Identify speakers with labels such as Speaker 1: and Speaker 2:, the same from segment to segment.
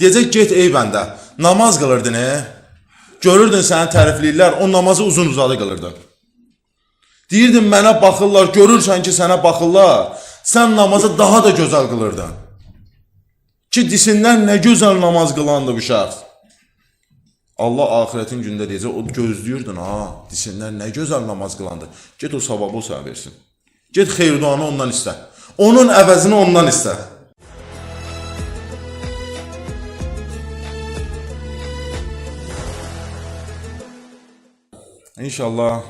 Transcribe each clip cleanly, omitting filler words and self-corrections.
Speaker 1: Deyəcək, get ey bəndə, namaz qılırdın, e? Görürdün səni tərifləyirlər, o namazı uzun uzadı qılırdın. Deyirdin mənə baxırlar, görürsən ki sənə baxırlar. Sən namazı daha da gözəl qılırdın. Ki desinlər nə gözəl namaz qılandı bu şəxs. Allah axirətin gündə deyəcək, o gözləyirdin ha, desinlər nə gözəl namaz qılandı. Get o savabı o sənə versin. Get xeyir duanı ondan istə. Onun əvəzini ondan istə. İnşallah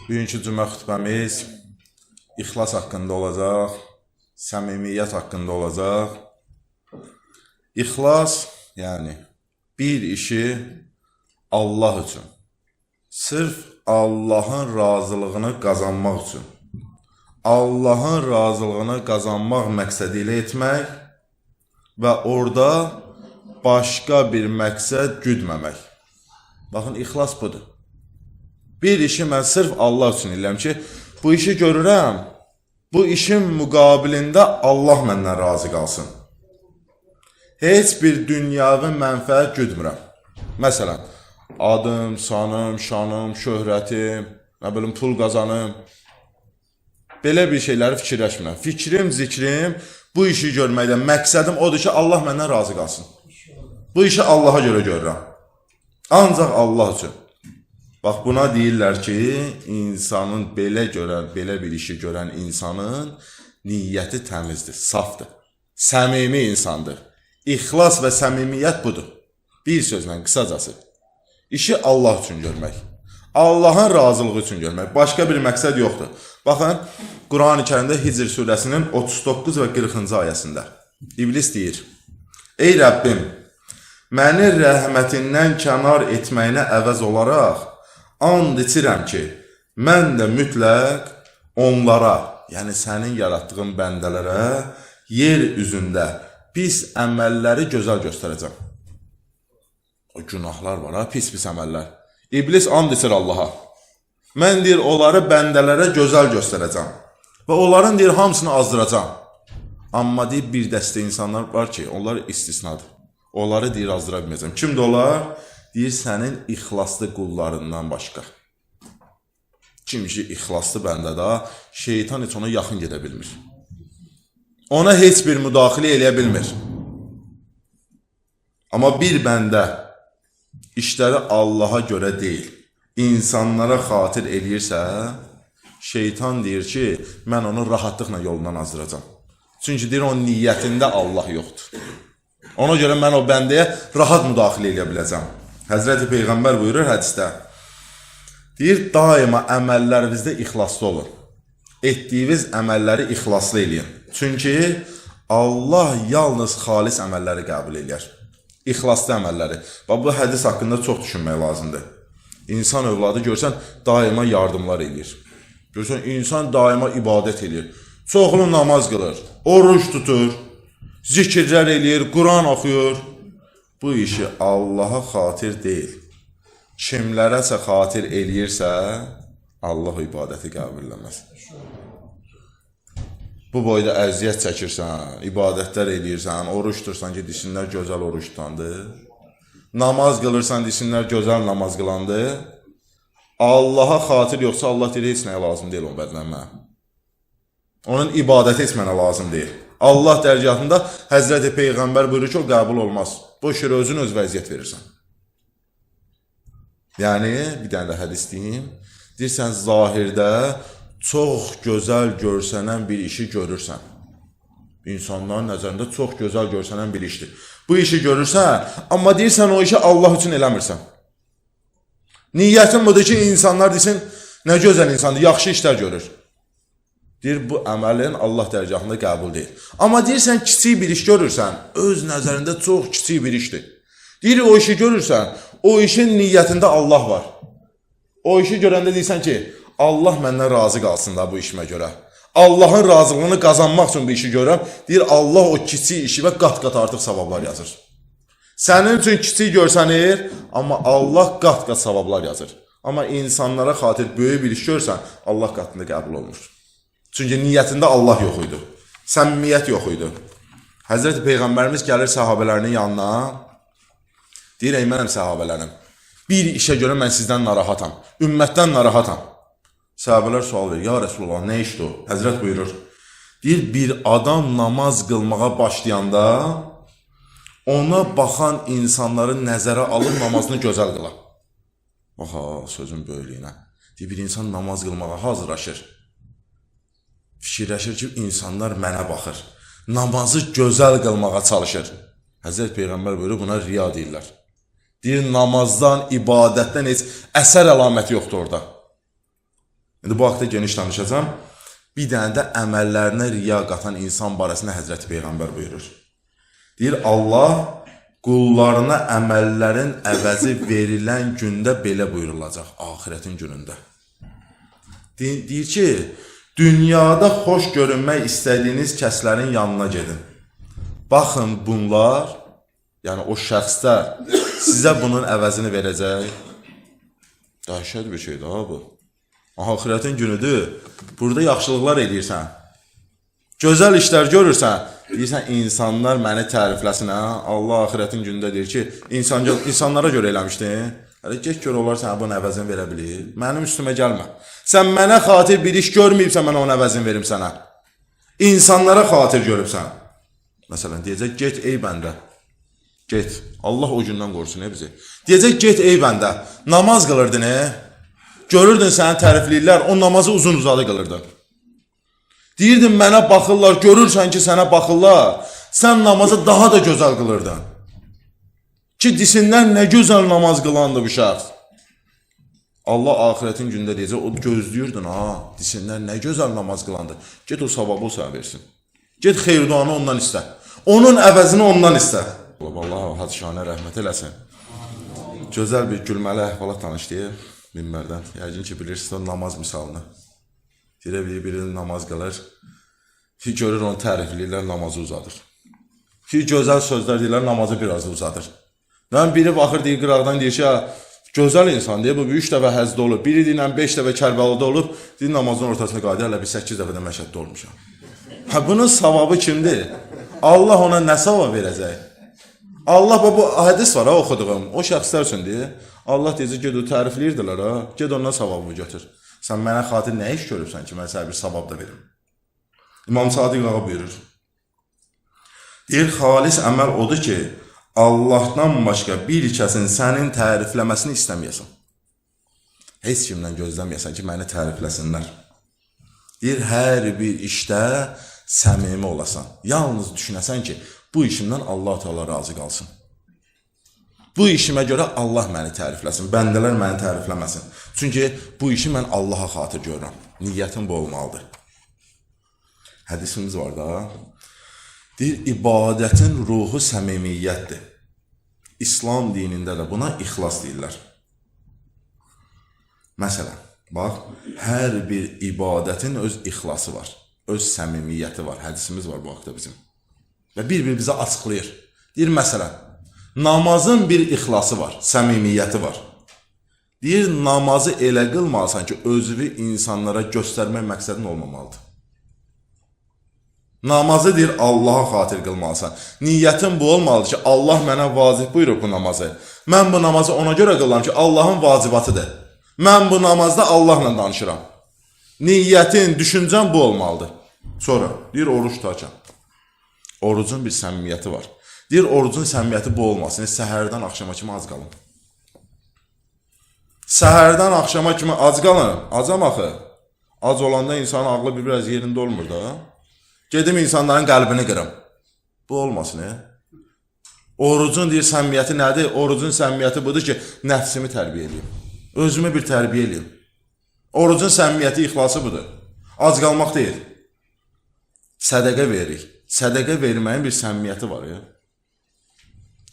Speaker 1: bugünkü cümə xütbəmiz ixlas haqqında olacaq, səmimiyyət haqqında olacaq. İxlas, yəni bir işi Allah üçün, sırf Allahın razılığını qazanmaq üçün, Allahın razılığını qazanmaq məqsədi ilə etmək və orada başqa bir məqsəd güdməmək. Baxın, ixlas budur. Bir işi mən sırf Allah üçün eləyirəm ki, bu işi görürəm, bu işin müqabilində Allah məndən razı qalsın. Heç bir dünyavi mənfəət güdmürəm. Məsələn, adım, sanım, şanım, şöhrətim, nə bilim, pul qazanım. Belə bir şeyləri fikirləşmirəm. Fikrim, zikrim bu işi görməkdə məqsədim odur ki, Allah məndən razı qalsın. Bu işi Allaha görə görürəm. Ancaq Allah üçün. Bax buna deyirlər ki, insanın belə görən, belə bir işi görən insanın niyyəti təmizdir, safdır. Səmimi insandır. İxlas və səmimiyyət budur. Bir sözlə qısacası. İşi Allah üçün görmək. Allahın razılığı üçün görmək. Başqa bir məqsəd yoxdur. Baxın, Qurani Kərimdə Hicr surəsinin 39 və 40-cı ayəsində İblis deyir: Ey Rəbbim, məni rəhmətindən kənar etməyinə əvəz olaraq and içirəm ki, mən də mütləq onlara, yəni sənin yaratdığın bəndələrə yer üzündə pis əməlləri gözəl göstərəcəm. O günahlar var ha, pis-pis əməllər. İblis and içir Allaha. Mən deyir onları bəndələrə gözəl göstərəcəm və onların deyir hamısını azdıracam. Amma deyir bir dəstə insanlar var ki, onlar istisnadır. Onları deyir azdıra bilməyəcəm. Kimdir onlar? Deyir sənin ixlaslı qullarından başqa. Kim ki ixlaslı bəndədə, şeytan heç ona yaxın gedə bilmir. Ona heç bir müdaxilə eləyə bilmir. Amma bir bəndə işləri Allaha görə deyil, insanlara xatir eləyirsə, şeytan deyir ki, mən onu rahatlıqla yolundan azdıracam. Çünki deyir, onun niyyətində Allah yoxdur. Ona görə mən o bəndəyə rahat müdaxilə eləyə biləcəm. Həzrəti Peyğəmbər buyurur hədisdə. Deyir, daima əməllərinizdə ixlaslı olun. Etdiyiniz əməlləri ixlaslı eləyin. Çünki Allah yalnız xalis əməlləri qəbul eləyər. İxlaslı əməlləri. Bax, bu hədis haqqında çox düşünmək lazımdır. İnsan övladı görsən daima yardımlar eləyir. Görsən insan daima ibadət eləyir. Çoxlu namaz qılır, oruc tutur, zikirlər eləyir, Quran oxuyur. Bu işi Allaha xatir deyil. Kimlərəsə xatir eləyirsə, Allah ibadəti qəbul eləməz. Bu boyda əziyyət çəkirsən, ibadətlər eləyirsən, oruc tutursan ki, desinlər gözəl oruc tutandı. Namaz qılırsan, desinlər gözəl namaz qılandı. Allaha xatir yoxsa Allah deyir, heç nəyə lazım deyil onun bədənə mənə. Onun ibadəti heç mənə lazım deyil. Allah dərgahında Həzrəti Peyğəmbər buyurur ki, o qəbul olmaz. Boş yerə özün öz vəziyyət verirsən. Yəni, bir dənə də hədis deyim. Deyirsən, zahirdə çox gözəl görsənən bir işi görürsən. İnsanların nəzərində çox gözəl görsənən bir işdir. Bu işi görürsən, amma deyirsən o işi Allah üçün eləmirsən. Niyyətin budur ki, insanlar desin, nə gözəl insandır, yaxşı işlər görür. Deyir, bu əməlin Allah dərgahında qəbul deyil. Amma deyirsən, kiçik bir iş görürsən, öz nəzərində çox kiçik bir işdir. Deyir, o işi görürsən, o işin niyyətində Allah var. O işi görəndə deyirsən ki, Allah məndən razı qalsın da bu işimə görə. Allahın razılığını qazanmaq üçün bu işi görürəm. Deyir, Allah o kiçik işi və qat-qat artıq savablar yazır. Sənin üçün kiçik görsənir, amma Allah qat-qat savablar yazır. Amma insanlara xatir böyük bir iş görsən, Allah qatında qəbul olunur. Çünki niyyətində Allah yox idi. Səmimiyyət yox idi. Həzrəti Peyğəmbərimiz gəlir səhabələrinin yanına. Deyir, ey mənim səhabələrim, bir işə görə mən sizdən narahatam, ümmətdən narahatam. Səhabələr sual verir, ya Rəsulullah, nə işdir o? Həzrət buyurur, deyir, bir adam namaz qılmağa başlayanda ona baxan insanları nəzərə alıb namazını gözəl qılar. Bax ha, sözün böyüklüyünə. Deyir, bir insan namaz qılmağa hazırlaşır. Fikirləşir ki, insanlar mənə baxır. Namazı gözəl qılmağa çalışır. Həzrət Peyğəmbər buyurur, buna riya deyirlər. Deyir, namazdan, ibadətdən heç əsər əlaməti yoxdur orada. İndi bu haqda geniş danışacağam. Bir dənə də əməllərinə riya qatan insan barəsində Həzrəti Peyğəmbər buyurur. Deyir, Allah qullarına əməllərin əvəzi verilən gündə belə buyurulacaq, axirətin günündə. Deyir ki, dünyada xoş görünmək istədiyiniz kəslərin yanına gedin. Baxın bunlar, yəni o şəxslər sizə bunun əvəzini verəcək. Dəhşət bir şeydir ha bu. Axirətin günüdür. Burada yaxşılıqlar eləyirsən. Gözəl işlər görürsən. Deyirsən, insanlar məni tərifləsin, hə? Allah axirətin günündə deyir ki, insanlara görə eləmişdin. Hələ get gör, onlar sənə bunun əvəzini verə bilir. Mənim üstümə gəlmə. Sən mənə xatir bir iş görməyibsən, mən onun əvəzini verim sənə. İnsanlara xatir görübsən. Məsələn, deyəcək, get ey bəndə. Get. Allah o gündən qorusun bizi. Deyəcək, get ey bəndə. Namaz qılırdın, Görürdün səni tərifləyirlər, o namazı uzun uzadı qılırdın. Deyirdin, mənə baxırlar, görürsən ki, sənə baxırlar. Sən namazı daha da gözəl qılırdın. Ki, desinlər, nə gözəl namaz qılandı bu şəxs. Allah axirətin günündə deyəcək, o gözləyirdin, ha, desinlər, nə gözəl namaz qılandı. Get o savabı o sənə versin. Get xeyir duanı ondan istə. Onun əvəzini ondan istə. Allah Hacı Şahinə rəhmət eləsin. Gözəl bir gülməli əhvalat danışdı minbərdən. Yəqin ki, bilirsiniz o namaz misalını. Deyir, biri namaz qılır. Görür, onu tərifləyirlər, namazı uzadır. Gözəl sözlər deyirlər, namazı biraz da uzadır. Mən biri baxır, deyir, qıraqdan deyir ki, gözəl insan, deyir, bu 3 dəfə həzdə olub, biri deyirlə 5 dəfə Kərbalada olub, deyir, namazın ortasında qayıdır, hələ bir 8 dəfə də Məşəddə olmuşam. Hə, bunun savabı kimdir? Allah ona nə savab verəcək? Allah, bu hədis var ha, oxuduğum, o şəxslər üçün deyir. Allah deyəcək, ged o tərifləyirdilər ha, ged ondan savabı götür. Sən mənə xatir nə iş görübsən ki, mən sənə bir savab da verim? İmam Sadiq ağa buyurur. Deyir, xalis əməl odur ki, Allahdan başqa bir kəsin sənin tərifləməsini istəməyəsən. Heç kimdən gözləməyəsən ki, məni tərifləsinlər. Deyir, hər bir işdə səmimi olasan. Yalnız düşünəsən ki, bu işimdən Allah Teala razı qalsın. Bu işimə görə Allah məni tərifləsin, bəndələr məni tərifləməsin. Çünki bu işi mən Allaha xatir görürəm. Niyyətim bu olmalıdır. Hədisimiz var da. Deyir, ibadətin ruhu səmimiyyətdir. İslam dinində də buna ixlas deyirlər. Məsələn, bax, hər bir ibadətin öz ixlası var, öz səmimiyyəti var. Hədisimiz var bu haqda bizim. Və bir-bir bizə açıqlayır. Deyir, məsələn, namazın bir ixlası var, səmimiyyəti var. Deyir, namazı elə qılmalısan ki, özünü insanlara göstərmək məqsədin olmamalıdır. Namazı deyir, Allaha xatir qılmalısan. Niyyətin bu olmalıdır ki, Allah mənə vacib buyurub bu namazı. Mən bu namazı ona görə qılıram ki, Allahın vacibatıdır. Mən bu namazda Allahla danışıram. Niyyətin, düşüncən bu olmalıdır. Sonra deyir, oruç tutarkən. Orucun bir səmimiyyəti var. Deyir, orucun səmimiyyəti bu olmasın. Səhərdən axşama kimi az qalın. Səhərdən axşama kimi ac qalın. Acam axı. Ac olanda insanın ağlı bir biraz yerində olmur da. Gedim insanların qəlbini qırım. Bu olmasın, Orucun deyir səmimiyyəti nədir? Orucun səmimiyyəti budur ki, nəfsimi tərbiyə eləyim. Özümü bir tərbiyə eləyim. Orucun səmimiyyəti, ixlası budur. Ac qalmaq deyil. Sədəqə veririk. Sədəqə verməyin bir səmimiyyəti var ya.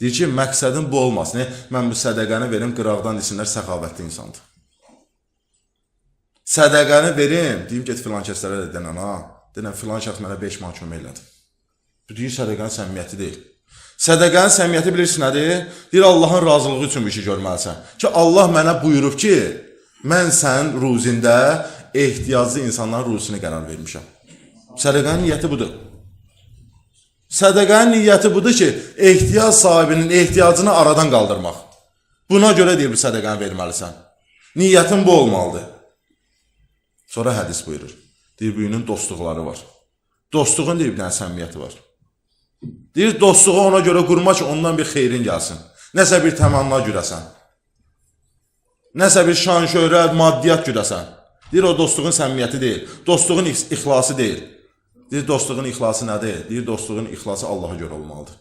Speaker 1: Deyir ki, məqsədim bu olmasın. Mən bu sədəqəni verim, qıraqdan desinlər, səxavətli insandır. Sədəqəni verim, deyim, get filan kəslərə də denən, ha. Denən, filan şəxs mənə 5 manat kömək elədi. Bu deyir, sədəqənin səmimiyyəti deyil. Sədəqənin səmimiyyəti bilirsin nədir? Deyir, Allahın razılığı üçün bu işi görməlisən. Ki, Allah mənə buyurub ki, mən sənin ruzində ehtiyaclı insanların ruzisini qərar vermişəm. Sədəqənin niyyəti budur. Sədəqənin niyyəti budur ki, ehtiyac sahibinin ehtiyacını aradan qaldırmaq. Buna görə deyir, bu sədəqəni verməlisən. Niyyətin bu olmalıdır. Sonra hədis buyurur. Deyir, bugünün dostluqları var. Dostluğun deyir, bir dənə səmimiyyəti var. Deyir, dostluğu ona görə qurma ki, ondan bir xeyrin gəlsin. Nəsə bir təmanna güdəsən. Nəsə bir şan, şöhrət, maddiyyat güdəsən. Deyir, o dostluğun səmimiyyəti deyil. Dostluğun ixlası deyil. Deyir, dostluğun ixlası nədir? Deyir, dostluğun ixlası Allaha görə olmalıdır.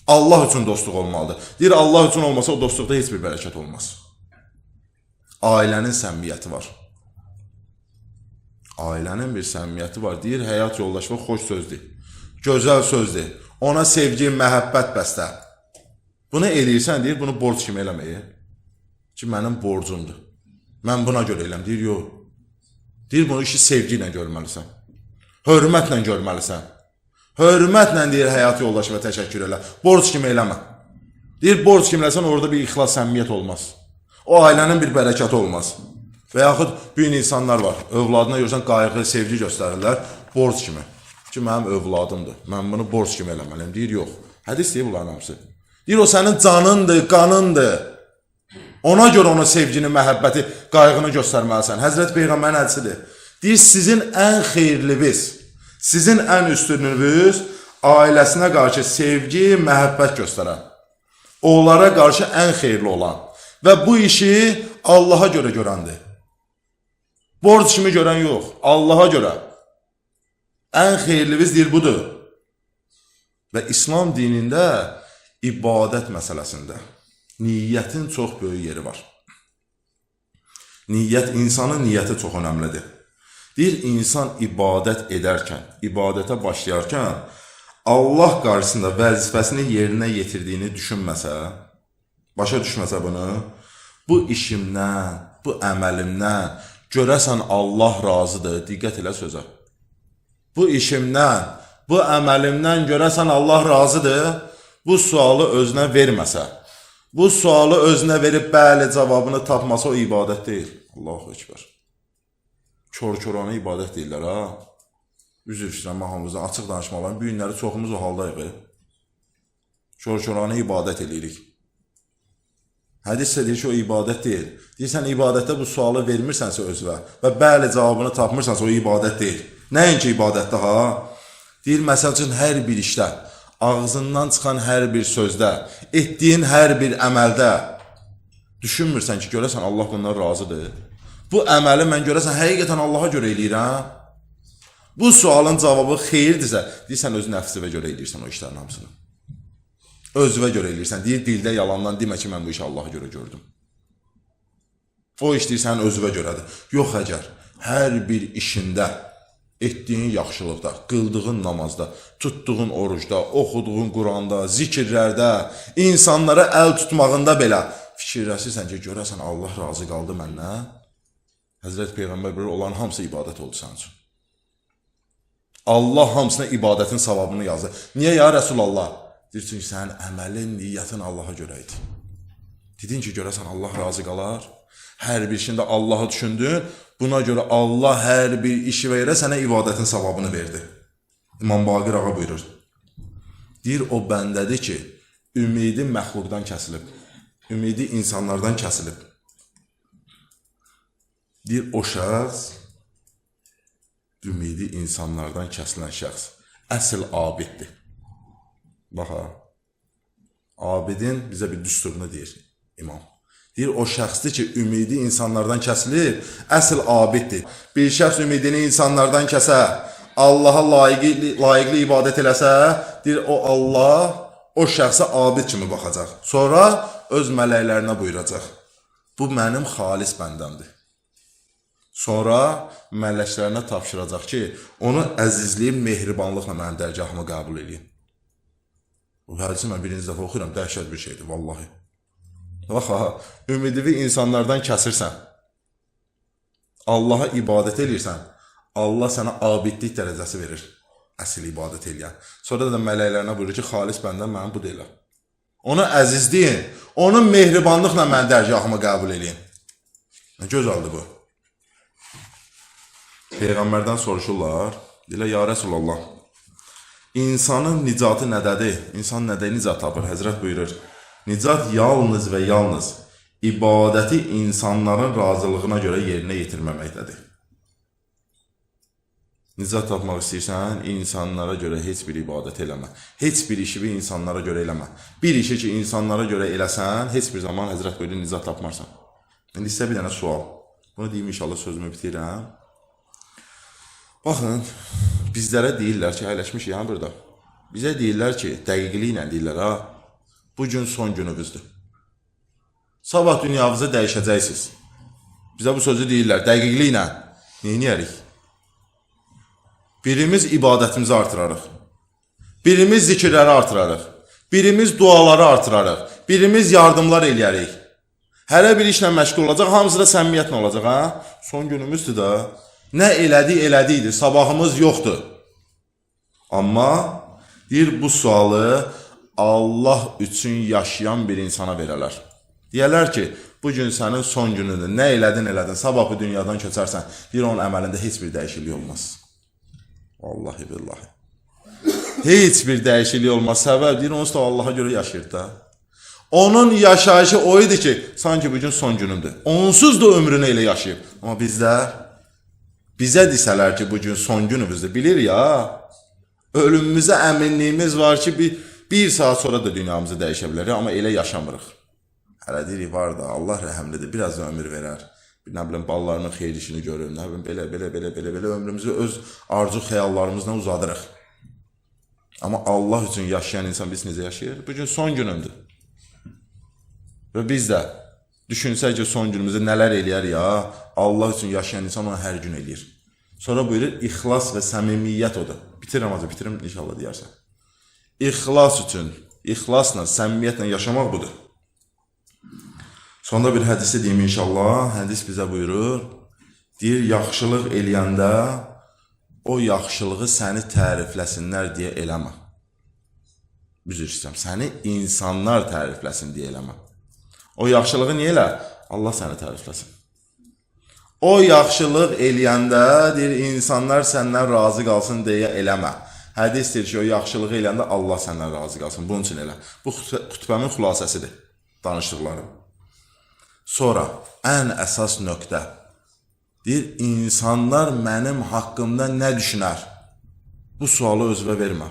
Speaker 1: Allah üçün dostluq olmalıdır. Deyir, Allah üçün olmasa o dostluqda heç bir bərəkət olmaz. Ailənin səmimiyyəti var. Ailənin bir səmimiyyəti var. Deyir, həyat yoldaşına xoş sözdür. Gözəl sözdür. Ona sevgi, məhəbbət bəslə. Bunu eləyirsən, deyir, bunu borc kimi eləməyi. Ki, mənim borcumdur. Mən buna görə eləm. Deyir, yox. Deyir, bunu işi sevgi ilə görməlisən. Hörmətlə görməlisən. Hörmətlə deyir, həyat yoldaşıma təşəkkür elə. Borc kimi eləmə. Deyir, borc kimi eləsən, orada bir ixlas, səmimiyyət olmaz. O ailənin bir bərəkəti olmaz. Və yaxud bu gün insanlar var, övladına görsən qayğı, sevgi göstərirlər, borc kimi. Ki, mənim övladımdır, mən bunu borc kimi eləməliyəm. Deyir, yox. Hədis deyir bunların hamısı. Deyir, o sənin canındır, qanındır. Ona görə ona sevgini, məhəbbəti, qayğını göstərməlisən. Həzrət Peyğəmbərin hədisidir. Deyir, sizin ən xeyirliniz, sizin ən üstünlüyünüz ailəsinə qarşı sevgi, məhəbbət göstərən. Onlara qarşı ən xeyirli olan. Və bu işi Allaha görə görəndir. Borc kimi görən yox, Allaha görə. Ən xeyirliniz deyir budur. Və İslam dinində ibadət məsələsində niyyətin çox böyük yeri var. Niyyət, insanın niyyəti çox önəmlidir. Deyir, insan ibadət edərkən, ibadətə başlayarkən Allah qarşısında vəzifəsini yerinə yetirdiyini düşünməsə, başa düşməsə bunu, bu işimdən, bu əməlimdən görəsən Allah razıdır, diqqət elə sözə. Bu işimdən, bu əməlimdən görəsən Allah razıdır, bu sualı özünə verməsə, bu sualı özünə verib bəli cavabını tapmasa o ibadət deyil. Allahu Ekber. Kor-korana ibadət deyirlər, ha. Üzr istəyirəm, mən hamımızdan açıq danışmalıyam. Bu günləri çoxumuz o haldayıq. Kor-korana ibadət eləyirik. Hədis də deyir ki, o ibadət deyil. Deyirsən, ibadətdə bu sualı vermirsənsə özünə və bəli cavabını tapmırsansa o ibadət deyil. Nəinki ibadətdə ha? Deyir, məsəl üçün, hər bir işdə, ağzından çıxan hər bir sözdə, etdiyin hər bir əməldə düşünmürsən ki, görəsən Allah bundan razıdır. Bu əməli mən görəsən həqiqətən Allaha görə eləyirəm. Bu sualın cavabı xeyirdirsə, deyirsən öz nəfsinə görə eləyirsən o işlərin hamısını. Özünə görə eləyirsən. Deyir, dildə yalandan demə ki, mən bu işi Allaha görə gördüm. O iş deyir, sənin özünə görədir. Yox əgər, hər bir işində, etdiyin yaxşılıqda, qıldığın namazda, tutduğun orucda, oxuduğun Quranda, zikirlərdə, insanlara əl tutmağında belə fikirləşirsən ki, görəsən Allah razı qaldı məndən. Həzrət Peyğəmbər buyurur, onların hamısı ibadət oldu sənin üçün. Allah hamısına ibadətin savabını yazdı. Niyə ya Rəsulallah? Deyir, çünki sənin əməlin, niyyətin Allaha görə idi. Dedin ki, görəsən Allah razı qalar. Hər bir işində Allahı düşündün. Buna görə Allah hər bir işi və yerə sənə ibadətin savabını verdi. İmam Baqir ağa buyurur. Deyir, o bəndədir ki, ümidi məxluqdan kəsilib. Ümidi insanlardan kəsilib. Deyir, o şəxs, ümidi insanlardan kəsilən şəxs, əsl abiddir. Bax ha, abidin bizə bir düsturunu deyir imam. Deyir, o şəxsdir ki, ümidi insanlardan kəsilib, əsl abiddir. Bir şəxs ümidini insanlardan kəsə, Allaha layiqli ibadət eləsə, deyir, o Allah o şəxsə abid kimi baxacaq. Sonra öz mələklərinə buyuracaq. Bu mənim xalis bəndəmdir. Sonra mələklərinə tapşıracaq ki, onu əzizliyib mehribanlıqla mənim dərgahıma qəbul eləyin. Bu hədisi mən birinci dəfə oxuyuram, dəhşət bir şeydir, vallahi. Bax ha, ümidini insanlardan kəsirsən, Allaha ibadət eləyirsən, Allah sənə abidlik dərəcəsi verir, əsl ibadət eləyən. Sonra da mələklərinə buyurur ki, xalis bəndən mənim bu deyil. Onu əzizləyin, onu mehribanlıqla mənim dərgahıma qəbul eləyin. Nə gözəldir bu. Peyğəmbərdən soruşurlar, deyirlər, ya Rəsulallah, İnsanın nicatı nədədir? İnsan nədə nicat tapır? Həzrət buyurur. Nicat yalnız və yalnız ibadəti insanların razılığına görə yerinə yetirməməkdədir. Nicat tapmaq istəyirsən, insanlara görə heç bir ibadət eləmə. Heç bir işi bir insanlara görə eləmə. Bir işi ki, insanlara görə eləsən, heç bir zaman Həzrət buyurur, nicat tapmarsan. İndi sizə bir dənə sual. Bunu deyim inşallah sözümü bitirirəm. Baxın, bizlərə deyirlər ki, əyləşmişik yəni burada. Bizə deyirlər ki, dəqiqliklə deyirlər ha, bu gün son gününüzdür. Sabah dünyamızı dəyişəcəksiniz. Bizə bu sözü deyirlər, dəqiqliklə. Neyniyərik? Birimiz ibadətimizi artırarıq. Birimiz zikirləri artırarıq. Birimiz duaları artırarıq. Birimiz yardımlar eləyərik. Hərə bir işlə məşğul olacaq, hamısı da səmimiyyətlə olacaq, ha? Son günümüzdür da. Nə elədik, elədikdir. Sabahımız yoxdur. Amma deyir bu sualı Allah üçün yaşayan bir insana verələr. Deyərlər ki, bu gün sənin son günüdür. Nə elədin, elədin. Sabah bu dünyadan köçərsən. Deyir onun əməlində heç bir dəyişiklik olmaz. Vallahi billahi. Heç bir dəyişiklik olmaz. Səbəb deyir, onsuz da Allaha görə yaşayır da. Onun yaşayışı o idi ki, sanki bugün son günümdür. Onsuz da ömrünü elə yaşayıb. Amma bizlər, bizə desələr ki, bugün son günümüzdür, bilir ya. Ölümümüzə əminliyimiz var ki, bir saat sonra da dünyamızı dəyişə bilərik, amma elə yaşamırıq. Hələ deyirik, var da, Allah rəhəmlidir, biraz da ömür verər. Nə bilim, ballarının xeyir işini görür, nə bilim, belə, belə, belə, belə, belə ömrümüzü öz arzu xəyallarımızla uzadırıq. Amma Allah üçün yaşayan insan biz necə yaşayır? Bugün son günümdür. Və biz də düşünsək ki, son günümüzdə nələr eləyər ya, Allah üçün yaşayan insan onu hər gün eləyir. Sonra buyurur, ixlas və səmimiyyət odur. Bitirirəm acı, bitirim inşallah deyərsən. İxlas üçün, ixlasla, səmimiyyətlə yaşamaq budur. Sonda bir hədisi deyim inşallah. Hədis bizə buyurur. Deyir, yaxşılıq eləyəndə o yaxşılığı səni tərifləsinlər deyə eləmə. Üzr istəyirəm, səni insanlar tərifləsin deyə eləmə. O yaxşılığı niyə elə? Allah səni tərifləsin. O yaxşılıq eləyəndə, deyir, insanlar səndən razı qalsın deyə eləmə. Hədis deyir ki, o yaxşılığı eləyəndə Allah səndən razı qalsın. Bunun üçün elə. Bu xütbəmin xülasəsidir, danışdıqlarım. Sonra, ən əsas nöqtə. Deyir, insanlar mənim haqqımda nə düşünər? Bu sualı özünə vermə.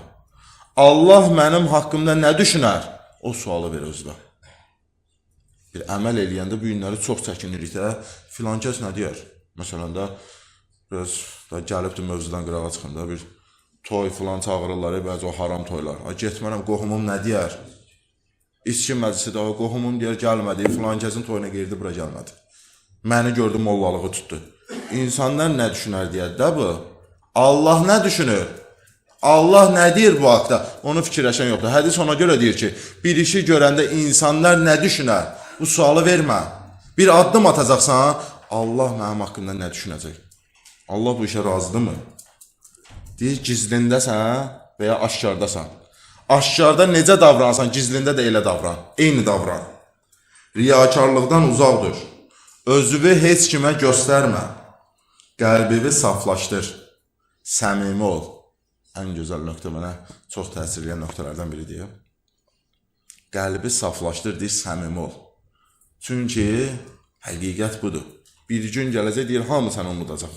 Speaker 1: Allah mənim haqqımda nə düşünər? O sualı ver özünə. Bir əməl eləyəndə bu günləri çox çəkinirik də. Filan kəs nə deyər? Məsələn də, biraz da gəlibdir mövzudan qırağa çıxım da, bir toy filan çağırırlar, bəzi o haram toylar. Ay, getmərəm, qohumum nə deyər? İçki məclisi də, qohumum deyər, gəlmədi, filan kəsin toyuna girdi, bura gəlmədi. Məni gördü, mollalığı tutdu. İnsanlar nə düşünər deyər də bu? Allah nə düşünür? Allah nə deyir bu haqda? Onu fikirləşən yoxdur. Hədis ona görə deyir ki, bir işi görəndə insanlar nə düşünər? Bu sualı vermə. Bir addım atacaqsan, Allah mənim haqqımda nə düşünəcək? Allah bu işə razıdırmı? Deyir, gizlindəsən və ya aşkardasan. Aşkarda necə davransan, gizlində də elə davran. Eyni davran. Riyakarlıqdan uzaq dur. Özünü heç kimə göstərmə. Qəlbini saflaşdır. Səmimi ol. Ən gözəl nöqtə mənə çox təsir edən nöqtələrdən biridir. Qəlbi saflaşdır, deyir, səmimi ol. Çünki həqiqət budur. Bir gün gələcək, deyir, hamı səni unudacaq.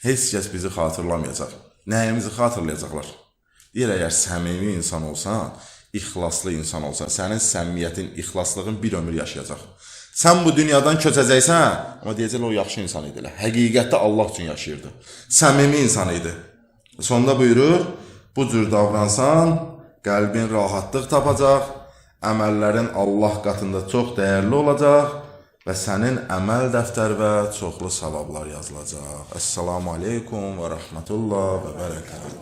Speaker 1: Heç kəs bizi xatırlamayacaq. Nəyimizi xatırlayacaqlar? Deyir, əgər səmimi insan olsan, ixlaslı insan olsan, sənin səmimiyyətin, ixlaslığın bir ömür yaşayacaq. Sən bu dünyadan köçəcəksən, amma deyəcəklər o yaxşı insan idi. Elə. Həqiqətdə Allah üçün yaşayırdı. Səmimi insan idi. Sonda buyurur, bu cür davransan, qəlbin rahatlıq tapacaq, əməllərin Allah qatında çox dəyərli olacaq və sənin əməl dəftərinə çoxlu savablar yazılacaq. Əssalamu aleykum və rəhmətullah və bərəkatuhu.